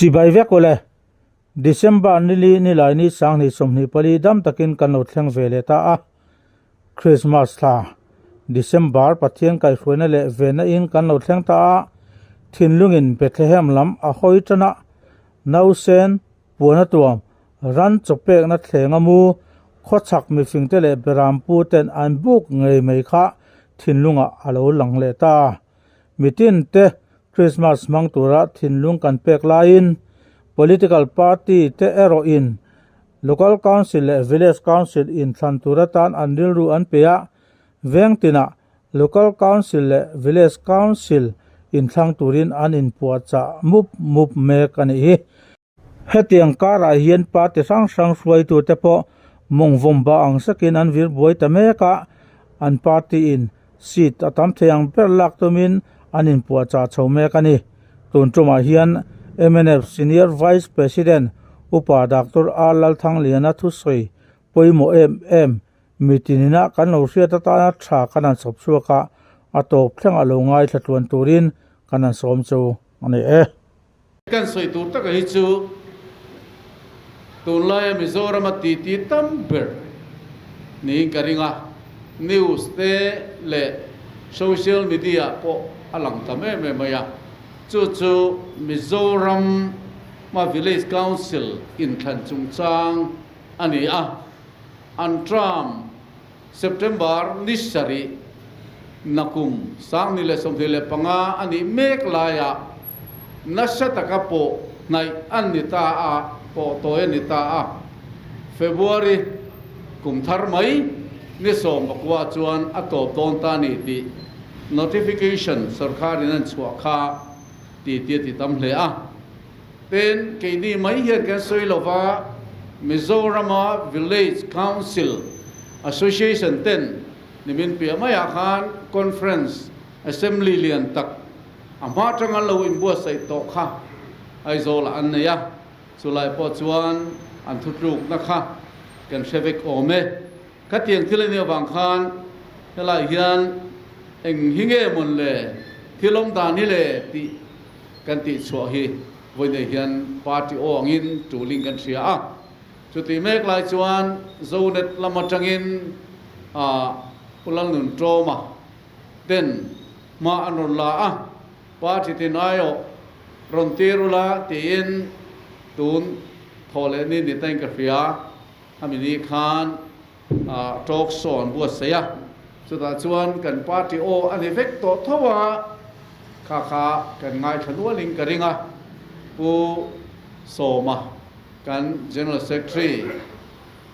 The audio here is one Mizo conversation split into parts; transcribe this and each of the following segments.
Chibai vek ule, December nili nilaini 2024 dam takin kan lo thleng ve leh ta a. Christmas thla, December Pathian kaihhruaina leh venna in kan lo thleng ta a, thinlungin Bethlehem lam a hawi tan a, nausen, puan a tuam, ran chawpekna thleng a mu, khawchhak mifingte leh berampu ten an buk ngei mai kha thinlungah a lo lang leh ta. Mitin te Christmas hmang tura thinlung kan pek laiin Political Party te erawhin Local Council leh Village Council inthlan tur atan an rilru an pe a, veng tinah Local Council leh Village Council inthlang turin an inpuahchah mup mup mek a nih hi. Hetiang karah hian party hrang hrang hruaitute pawh mawngvawm ba ang sakin an vir buai ta mek a, an party in seat a tam thei ang ber lak tumin an inpuahchah chho mek a ni. Tun tumah hian mnf Senior Vice President Upa Doctor R Lalthangliana thusawi pawimawh em em mitinina kan lo hriat atana tha kan han chhawp chhuak a, a tawp thleng a lo ngaithla tluan turin kan han sawm chu a ni e. Kan sawi tur taka hi chu tunlaia Mizorama titi tam ber niin ka ring a, news te leh social media ah pawh a lang tam em em mai a, chu chu Mizoram ma Village Council inthlan chungchang a ni a, an term September ni sarih nakum 2025 a nih mek laiah nasa taka pawh hnaih an ni ta a, pawh tawi a ni ta a. February kum thar mai ni 19 chuan a tawp dawn ta a ni tih notification sorkarin an chhuah kha ti ti a ti tam hle a. Tin, keini mai hian kan sawi lova Mizorama Village Council Association ten nimin piah maiah khan Conference Assembly lian tak a hma atanga lo inbuatsaih tawh kha Aizawlah an nei a, chulai pawh chuan an thutlukna kha kan hre vek awm e. Khatiang thil a nih avang khan helai hian eng hi nge mawn le thil awm dan hi le tih kan tih chhuah hi vawiinei hian party aw angin tuling kan hria a. Chutih mek lai chuan Zonet lam atangin Pu Lalnun Ṭawma ten hma an rawn la a, party tin aiawh rawn tir ula tiin tun thawh leh ni ni tain ka hria. Hemi ni khan talk show an buatsaih a, chutah chuan kan party aw a ni vek tawh tho a, kha kha kan ngaithla nualin ka ring a, Pu Sawma kan General Secretary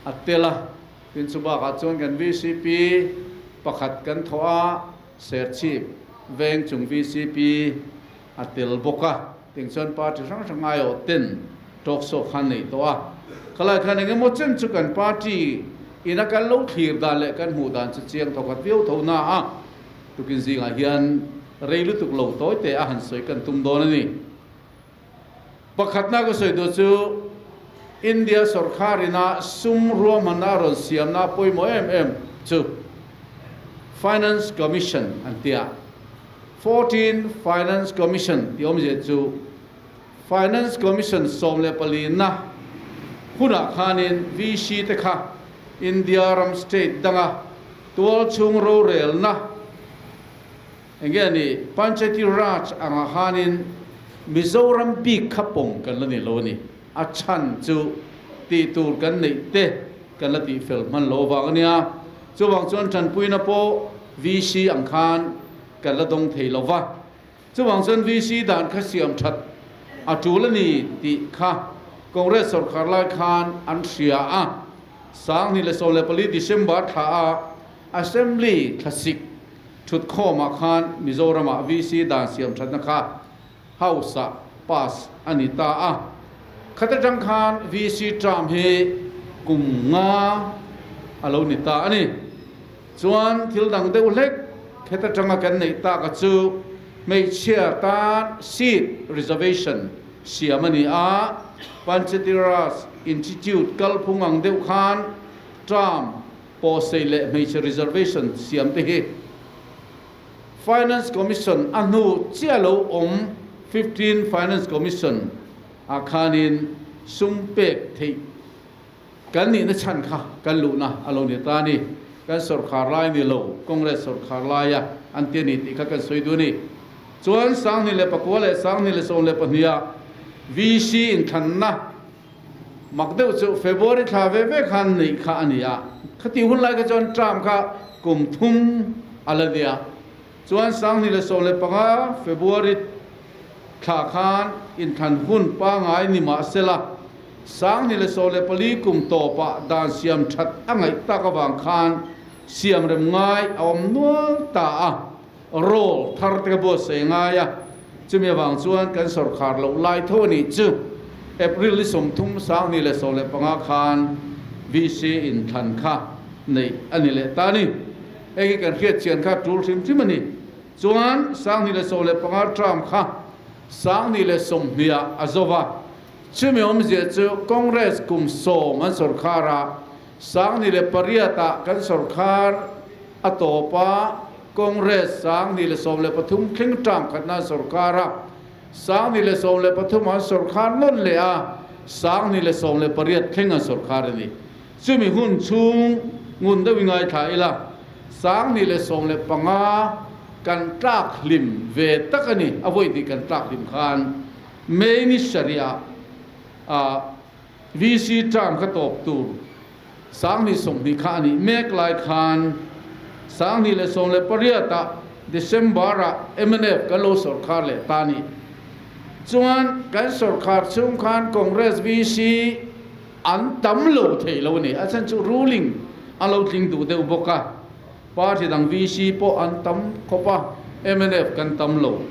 a tel a, tin chu bakah chuan kan vcp pakhat kan thawh a, Serchhip veng chung vcp a tel bawk a, Ting chuan party hrang hrang aiawh ten talk show khan nei tawh a, khalai khan eng emaw chen chu kan party ina kan lo thlir dan leh kan hmuh dan chu chiang tho khat viau tho na a, tukin zingah hian rei lutuk lo tawi te a han sawi kan tum dawn a ni. Pakhatna ka sawi duh chu India sawrkar ina sum ruahmanna a rawn siamna pawimawh em em chu Finance Commission an ti a. 14 Finance Commission tih awmzia chu Finance Commission 14 na hunah khanin VC te kha India ram state danga tual chhung rorelna enge a ni Panchayati Raj anga khanin Mizoram bik kha pawm kan la ni lo a ni. A chhan chu tih tur kan neih te kan la tih fel hman lo avang a nia. Chuvang chuan tanpuina pawh VC ang khan kan la dawng thei lo va. Chuvang chuan VC dan kha siam that a tul a ni tih kha Congress sawrkar lai khan an hria a. 2014 December thla a Assembly thlasik thutkhawmah khan Mizoramah VC dan siam thatna kha House-ah pass a ni ta a. Khat atang khan VC term hi kum nga a lo ni ta a ni. Chuan thil dang deuh hlek khet atanga kan neih tak a chu hmeichhia tan seat reservation siam a ni a, Panchayati Raj Institute kalphung ang deuh khan term pawhsei leh hmeichhe reservation siam te hi Finance Commission a hnu chiah lo awm 15 Finance Commission. Ah khanin sum pek theih kan nihna chhan kha kan luhna a lo ni ta a ni. Kan sawrkhar lai ni lo, Congress sawrkhar laia an ti a ni tih kha kan sawi duh a ni. Chuan 2009 leh 2012 ah VC inthlanna mak deuh chu February thla ve ve khan neih kha a ni a. Khati hun lai kha chuan term kha kum thum a la nia. Chuan 2015 February thla khan inthlan hun pangai ni mahsela, 2014 kum tawpah dan siam that a ngaih tak avang khan siam rem ngai a awm nual ta a, roll thar te ka buatsaih ngai a, chumi avang chuan kan sawrkhar loh lai tho a nih chu. April ni 30 2015 khan VC inthlan kha neih a ni leh ta a ni. Hei hi kan hriat chian kha tul hrim hrim a ni. Chuan 2015 term kha 2020 ah a zo va. Chumi awmzia chu Congress kum sawm an sawrkhar a, 2008 ah kan sawrkhar a tawp a, Congress 2013 thleng term khatna an sawrkhar a, 2013 ah an sawrkhar nawn leh a, 2018 thleng an sawrkhar a ni. Chumi hun chhung ngun deuh i ngaithla ila, 2015 kan tlak hlim ve tak a ni, a vawi hnih kan tlak hlim khan May ni sarih ah VC term kha tawp tur 2020 kha a nih mek lai khan 2018 ah December ah mnf kan lo sawrkhar leh ta a ni. Chuan kan sawrkhar chhung khan Congress VC An tam lo thei lo a ni. A chhan chu ruling a lo tling duh deuh bawk a, party dang VC pawh an tam khawp a, mnf kan tam lo.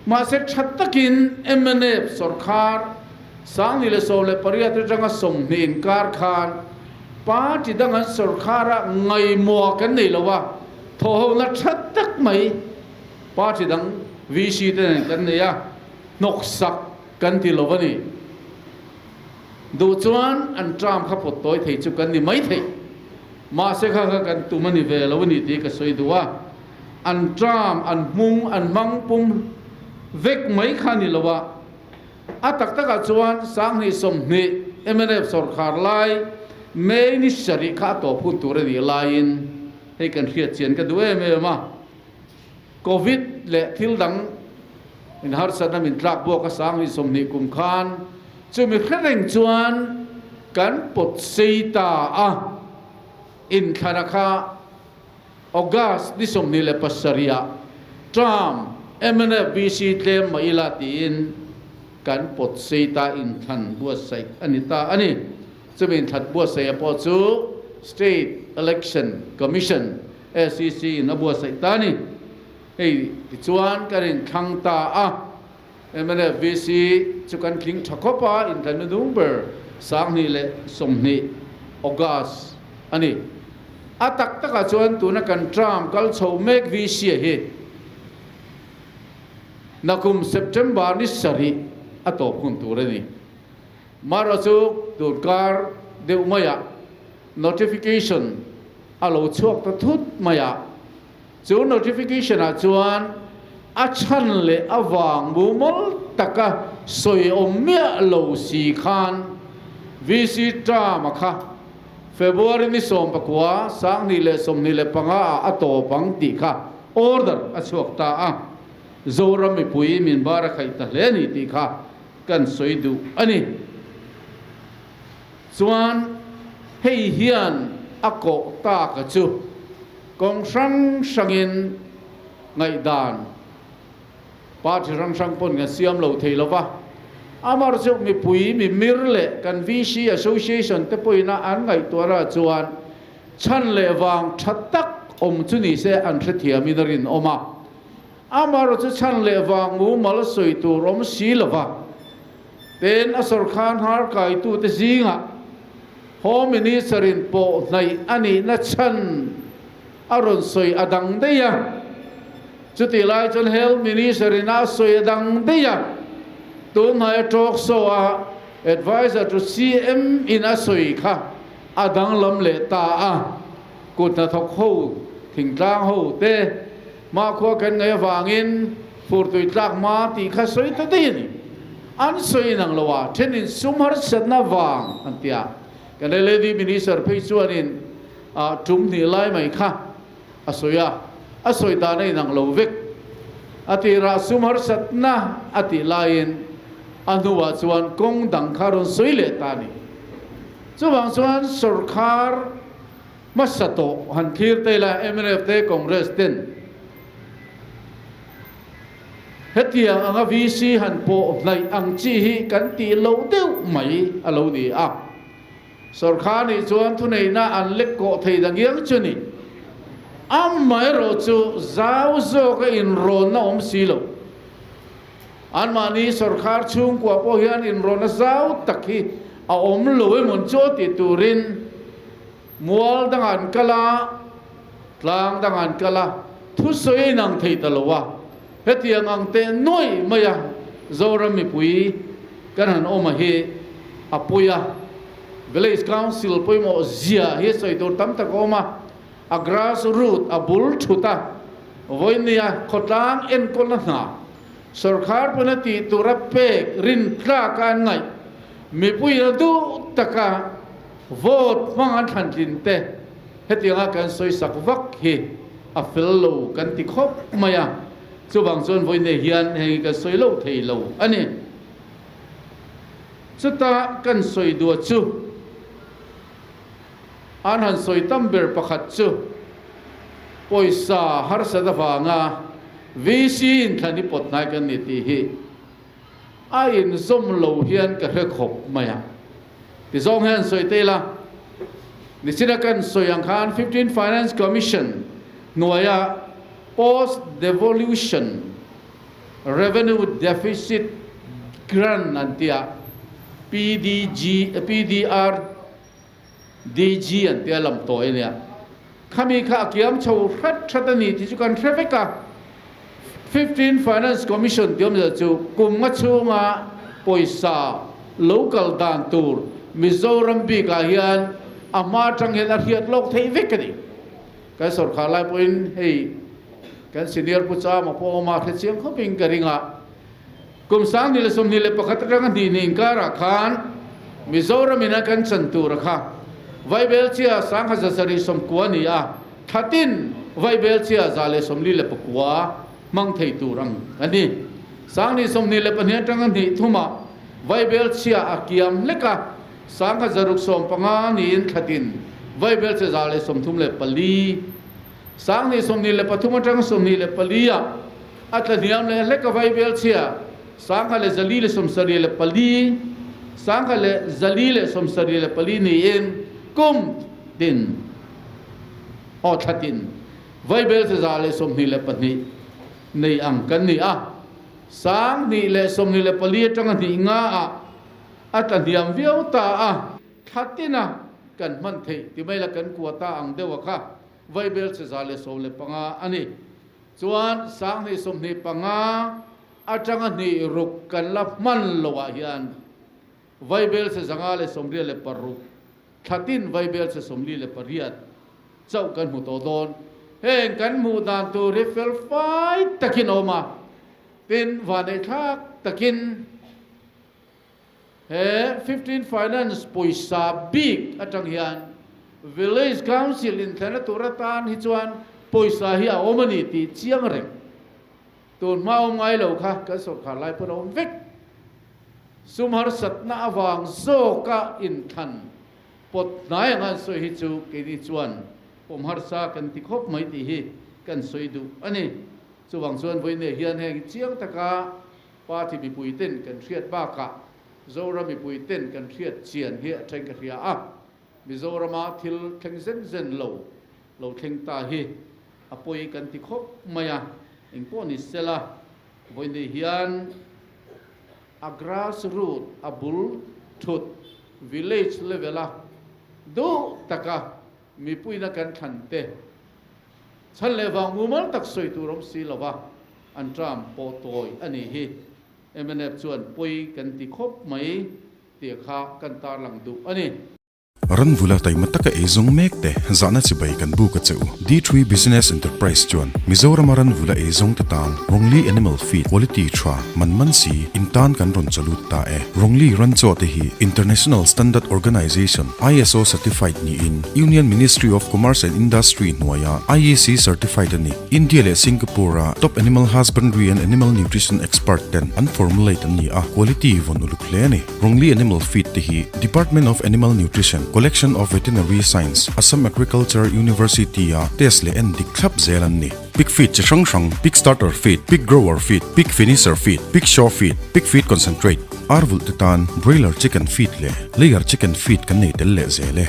Mahse tha takin mnf sawrkhar 2018 atanga 20 inkar khan party dang an sawrkhara ngaihmawh kan nei lo a, thawhhona tha tak mai party dang VC te nen kan nei a, hnawksak kan ti lo a ni. Duh chuan an term kha pawt tawi thei chu kan ni mai thei. Mahse kha kha kan tum a ni ve lo a ni tih ka sawi duh a. An term, an hmung, an hmang pum vek mai kha a ni lo a. A tak takah chuan 2020 mnf sawrkhar lai May ni sarih kha a tawp hun tur a nih laiin hei kan hriat chian ka duh em em a. Covid leh thil dang inharsatna min tlak buak a 2020 kum khan chumi hre reng chuan kan pawt sei ta a, inthlana kha August ni 27 ah term mnf VC tlem mah ila tiin kan pawt sei ta inthlan buatsaih a ni ta a ni. Chumi inthlan buatsaih a pawh chu State Election Commission SEC in a buatsaih ta a ni. Hei tichuan kan inthlang ta a, mnf VC chu kan tling tha khawp a, inthlanna dung ber 2020 August a ni. A tak takah chuan tuna kan term kal chho mek VC a hi nakum September ni sarih a tawp hun tur a ni. Mara chu tunkar deuh maiah notification a lo chhuak ta thut mai a, chu notification ah chuan a chhan leh a vang mumal taka sawi awm miah lo si khan VC term a kha February ni 19, 2025 ah a tawp ang tih kha order a chhuak ta a, Zoram mipui min bar a khaih ta hle a ni tih kha kan sawi duh a ni. Chuan hei hian a kawh tak a chu kawng hrang hrangin ngaihdan party hrang hrang pawn kan siam lo thei lo va. Amar chu mipui mimir leh kan VC Association te pawhin a an ngaihtuahna chuan chhan leh vang tha tak awm chu ni se an hrethiamin a rinawm a. Amar chu chhan leh vang mumal sawi tur awm si lo va. Tin, a sawrkhan har kaitute zingah Home Minister-in pawh hnaih a nihna chhan a rawn sawi a dang daih a. Chutih lai chuan Health Minister-in a sawi a dang daih a. Tunhnai a talk show a Advisor to CM in a sawi kha a danglam leh ta a. Kut hnathawk ho, thingtlang ho te Hmakhua kan ngaih avangin furtui tlak hma tih kha sawi ta daih a ni. An sawi inang lo a, thenin sum harsatna vang an ti a. Kan LAD Minister phei chuanin tum hnih lai mai kha a sawi a, a sawi dan a inang lo vek. A tirah sum harsatna a tih laiin a hnuah chuan kawng dang kha rawn sawi leh ta a ni. Chuvang chuan sawrkhar hmasa tawh han thlir te ila mnf te Congress ten hetiang anga VC han pawh hnaih ang chi hi kan tih loh deuh mai a lo ni a. Sawrkhar nih chuan thuneihna an lek kawh thei dang iang chu ni. Amaherawhchu zau zawka inrawnna awm si lo. Anmahni sawrkhar chhungkua pawh hian inrawnna zau tak hi a awm lo emawn chu a tih turin mual dangah an kal a, tlang dangah an kal a, thusawi a inang thei ta lo a. Hetiang ang teh nuaih mai a Zoram mipui kan han awm a hi a pawi a. Village Council pawimawh zia hi sawi tur tam tak a awm a, a grass root a bul thut a, vawinia khawtlang enkawlna hna sorkar pawn a tih tura pek rin tlak a an ngaih mipuiin a duh taka vote hmang an thlan tlin te hetianga kan sawi sak vak hi a fel lo kan ti khawp mai a, chuvang chuan vawinia hian heng hi kan sawi lo thei lo a ni. Chuta kan sawi duah chu an han sawi tam ber pakhat chu pawisa harsat avanga VC inthlan hi pawt hnai kan ni tih hi a inzawm lo hian ka hre khawp mai a. Tizawng hian sawi te ila, nichina kan sawi ang khan 15 Finance Commission hnuaia Post Devolution Revenue Deficit Grant an ti a, PDG, PDR, DG an tia lam tawi a nia. Khami kha a kiam chho hrat hrat a ni tih chu kan hre vek a. 15 Finance Commission tih awmzia chu kum nga chhunga pawisa lo kal dan tur Mizoram bikah hian a hma atang hian a hriat lawk theih vek a ni. Kan sawrkhar lai pawhin hei kan senior Pu Chama pawh awm a hre chiang khawpin ka ring a. Kum 2021 atanga hnih hnih inkarah khan Mizoram in a kan chan tur a kha Vaibel chia 1790 a ni a, thlatin Vaibel chia 144 hmang thei tur ang a ni. 2022 atanga hnih thumah Vaibel chia a kiam hlek a, 1615 niin thlatin Vaibel chia 134, 2023 atanga 24 ah A tla hniam leh hlek a vai vel chhia, 1474, 1474 niin kum tin aw thla tin vai bel che 122 nei ang kan ni a. 2024 atanga hnih nga ah a tla hniam viau ta a, thla tina kan hman theih ti mai la kan kua ta ang deuh a kha vai bel che 115 a ni. Chuan 2025 atanga hnih ruk kan la hman loh ah hian Vaibel che 186, thlatin Vaibel che 48 chauh kan hmu tawh dawn. Heng kan hmuh dan tur hi fel fai takin a awm a, tin vaneihthlak takin He 15 Finance pawisa bik atang hian Village Council inthlena tur atan hi chuan pawisa hi a awm a ni tih chiang reng. Tun hma awm ngai lo kha kan sawrkhar lai pawn a awm vek. Sum harsatna avang zawka inthlan pawt hnai anga an sawi hi chu keini chuan pawm harsa kan ti khawp mai tih hi kan sawi duh a ni. Chuvang chuan vawiinah hian heng chiang taka Party mipui ten kan hriat bakah Zoram mipui ten kan hriat chian hi a thleng ka hria a, Mizorama thil thleng zen zen lo lo thleng ta hi a pawi kan ti khawp mai a, engpawh ni sela vawiin hian a grass root a bul thut village level a duh taka mipuina kan thlan te chhan leh vang mumal tak sawi tur awm si lova. An term pawh tawi a nih hi. Mnf chuan pawi kan ti khawp mai tih kha kan tarlang duh a ni. Ranvula taima taka eizawng mek te zahna chibai kan buk a che u. D3 Business Enterprise chuan Mizorama ranvula eizawng te tan Rongli Animal Feed quality tha man man si in tan kan rawn chalut ta e. Rongli ranchaw te hi International Standard Organization, ISO, certified niin Union Ministry of Commerce and Industry hnuaia IEC certified a ni. India leh Singapore-a top animal husbandry and animal nutrition expert ten an formulate an ni a, quality vawn uluk hle a ni. Rongli Animal Feed te hi Department of Animal Nutrition, Collection of Veterinary Science, Assam Agriculture University-a test leh en dik thlap zel an ni. Pig feed chi hrang hrang, pig starter feed, pig grower feed, pig finisher feed, pig show feed, pig feed concentrate, ar vulh te tan broiler chicken feed leh layer chicken feed kan nei tel leh zel e.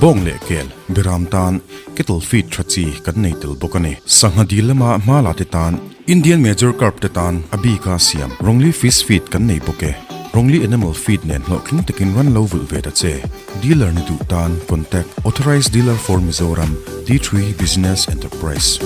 Bawng leh kel, beram tan cattle feed tha chi kan nei tel bawk a ni. Sangha dil lama hma la te tan Indian Major Carp te tan a bika siam Rongli Fish Feed kan nei bawk e. Rongli Animal Feed nen hlawhtling takin ran lo vulh ve ta che. Dealer ni duh tan contact Authorized Dealer for Mizoram, D3 Business Enterprise.